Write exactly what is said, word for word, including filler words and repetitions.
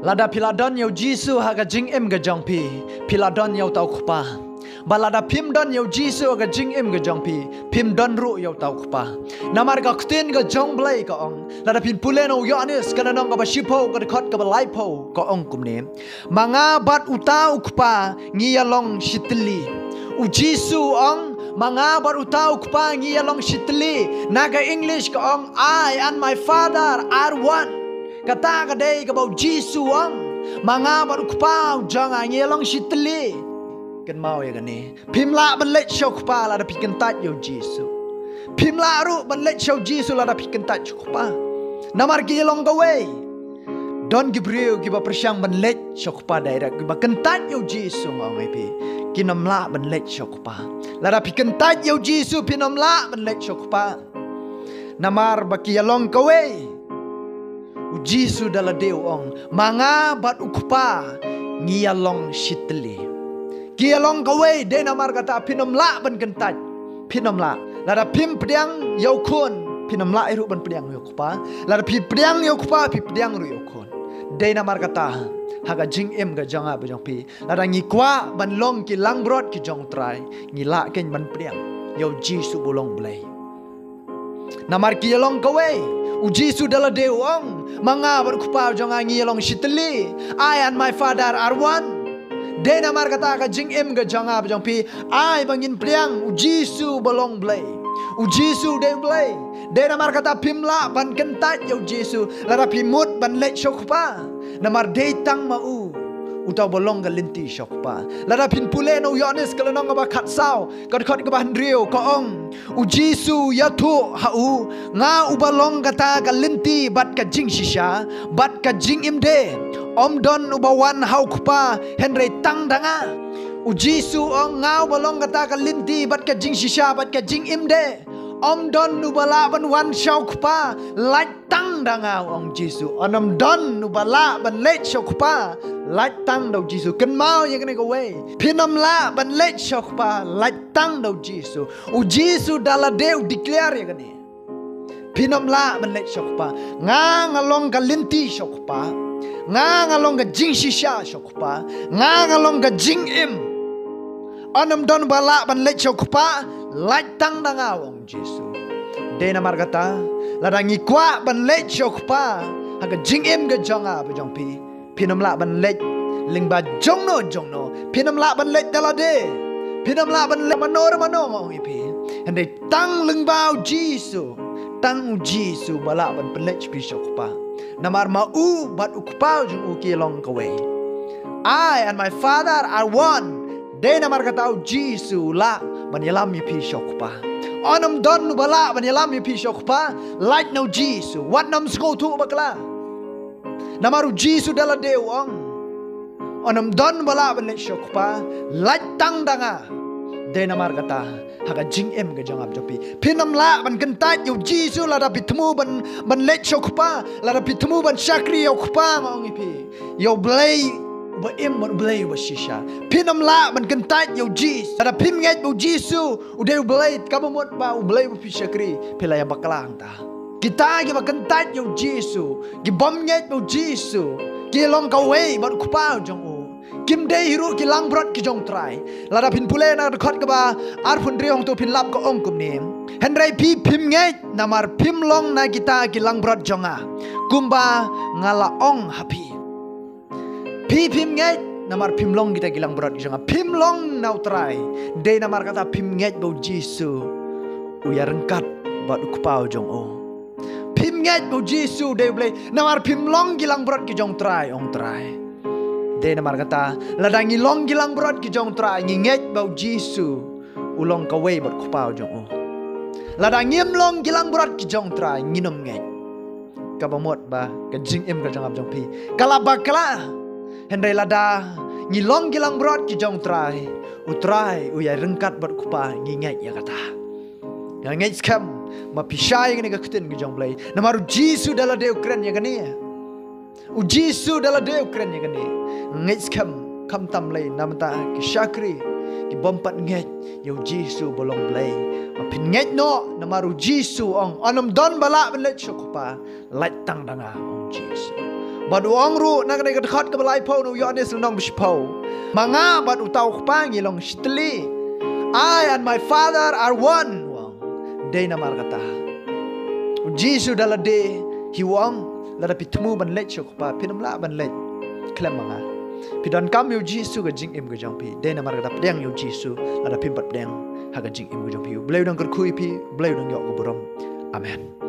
Lada phi la don ïa u Jisu ha ka jingim ka jong phi, phi la don ïa uta u Kpa. Bad lada phim don ïa u Jisu ha ka jingim ka jong phi, phim don ruh ïa uta u Kpa. Namar ka ktien ka jong Blei ka ong, lada phin pule na u Ïoannis ka lynnong kaba shiphew, ka dkhot kaba laiphew, ka ong kumne: Ma nga bad uta u Kpa ngi ïalong shitylli. U Jisu u ong, ma nga bad uta u Kpa ngi ïalong shitylli. Na ka English ka ong, I and my Father are one. Kata ka dei kaba u Jisu u ong, ma nga bad u Kpa u jong nga ngi ïalong shitylli. Kynmaw ïa kane. Phim lah ban leit sha u Kpa lada phi kyntait ïa u Jisu. Phim lah ruh ban leit sha u Jisu lada phi kyntait sha u Kpa. Namar ki ïalong kawei. Don ki briew kiba pyrshang ban leit sha u Kpa direct, kiba kyntait ïa u Jisu, nga ong ïa phi, kin ym lah ban leit sha u Kpa. Lada phi kyntait ïa u Jisu, phin ym lah ban leit sha u Kpa. Namar ba ki ïalong kawei. U Jisu da lade u ong, ma nga bad u Kpa ngi ïalong shitylli. Ki ïalong kawei, dei namar kata phin ym lah ban kyntait. Phin ym lah. Lada phim pdiang ïa u Khun, phin ym lah ruh ban pdiang ïa u Kpa. Lada phi pdiang ïa u Kpa, phi pdiang ruh ïa u Khun. Dei namar kata, ha ka jingim ka jong nga bad jong phi, lada ngi kwah ban long ki langbrot ki jong u Trai, ngi lah kein ban pdiang ïa u Jisu ba u long Blei. Namar ki ïalong kawei. U Jisu da lade u ong, ma nga bad u Kpa u jong nga ngi ïalong shitylli. I and my Father are one. Dei namar kata ka jingim ka jong nga bad jong phi, ai ba ngin pdiang u Jisu ba long Blei. U Jisu dei u Blei. Dei namar kata phim lah ban kyntait ïa u Jisu lada phi mut ban leit sha u Kpa. Namar dei tang ma u uta uba long ka lynti sha u Kpa. Lada phin pule na u Ïoannis ka lynnong kaba khatsaw, ka dkhot kaba hynriew, ka ong, u Jisu u ïathuh ha u, nga uba long kata ka lynti bad ka jingshisha bad ka jingim de. Ym don uba wan ha u Kpa hynrei tang da nga. U Jisu u ong, nga uba long kata ka lynti bad ka jingshisha bad ka jingim de. Ym don uba lah ban wan sha u Kpa lait tang da nga, u ong Jisu. Ym don uba lah ban leit sha u Kpa lait tang da u Jisu. Kynmaw ïa kane kawei. Phin ym lah ban leit sha u Kpa lait tang da u Jisu. U Jisu da lade u declare ïa kane. Phin ym lah ban leit sha u Kpa. Nga nga long ka lynti sha u Kpa. Nga nga long ka jingshisha sha u Kpa. Nga nga long ka jingim. Ym don ba lah ban leit sha u Kpa lait tang da nga, u ong Jisu. Dei namar kata, lada ngi kwah ban leit sha u Kpa ha ka jingim ka jong nga bad jong phi, phin ym lah ban leit lyngba jongno jongno. Phin ym lah ban leit da lade. Phin ym lah ban leit mano re mano, nga ong ïa phi. Hynrei tang lyngba u Jisu. Tang u Jisu ba lah ban pynleit phi sha u Kpa. Namar ma u bad u Kpa u jong u ki long kawei. I and my Father are one. Dei namar kata u Jisu u lah ban ïalam ïa phi sha u Kpa. Ym don uba lah ban ïalam ïa phi sha u Kpa lait na u Jisu. Wat nym sngewthuh bakla. Namar u Jisu da lade u ong, ym don ba lah ban leit sha u Kpa lait tang da nga. Dei namar kata, ha ka jingim ka jong nga bad jong phi, phin ym lah ban kyntait ïa u Jisu lada phi thmu ban, ban leit sha u Kpa, lada phi thmu ban shakri ïa u Kpa, nga ong ïa phi. Ïa u Blei uba im bad u Blei uba shisha. Phin ym lah ban kyntait ïa u Jisu lada phim ngeit ba u Jisu u dei u Blei, kaba mut ba u Blei uba phi shakri, phi la ïa bakla hangta. Kita kiba kyntait ïa u Jisu, ki bym ngeit ba u Jisu, ki long kawei bad u Kpa u jong u, kim dei hi ruh ki langbrot ki jong u Trai. Lada phin pule na ka dkhot kaba arphew hynriew hangto phin lap ka ong kumne: Hynrei phi phim ngeit namar phim long na kita ki langbrot jong nga, kumba nga la ong ha phi. Phi phim ngeit namar phim long kita ki langbrot ki jong nga, phim long na u Trai. Dei namar kata phim ngeit ba u Jisu u ïaryngkat bad u Kpa u jong u. Phim ngeit ba u Jisu dei u Blei namar phim long ki langbrot ki jong u Trai, ong u Trai. Dei namar kata, lada ngi long ki langbrot ki jong u Trai, ngi ngeit ba u Jisu u long kawei bad u Kpa u jong u. Lada ngim long ki langbrot ki jong u Trai, ngin ym ngeit. Kaba mut ba ka jingim ka jong nga bad jong phi ka la bakla. Hynrei lada ngi long ki langbrot ki jong u Trai, u Trai u ïaryngkat bad u Kpa, ngi ngeit ïa kata. Nga ngeit skhem ba phi shai ïa kane ka ktien ka jong u Blei. Namar u Jisu da lade u kren ïa kane. U Jisu da lade u kren ïa kane. Nga ngeit skhem, khamtam lei na bynta ki shakri, ki bym pat ngeit ïa u Jisu ba long Blei, ba phin ngeit noh, namar u Jisu u ong, ym don ba lah ban leit sha u Kpa lait tang da nga, ong u Jisu. Bad u ong ruh na kane ka dkhot kaba laiphew na u Ïoannis lynnong ba shiphew, ma nga bad uta u Kpa ngi long shitylli. I and my Father are one, u ong. Dei namar kata u Jisu da lade hi u ong, lada phi thmu ban leit sha u Kpa, phin ym lah ban leit khlem ma nga. Phi donkam ïa u Jisu ka jingim ka jong phi. Dei namar kata pdiang ïa u Jisu lada phim pat pdiang ha ka jingim ka jong phi. U Blei u dang kyrkhu ïa phi, u Blei u dang ïoh ka burom. Amen.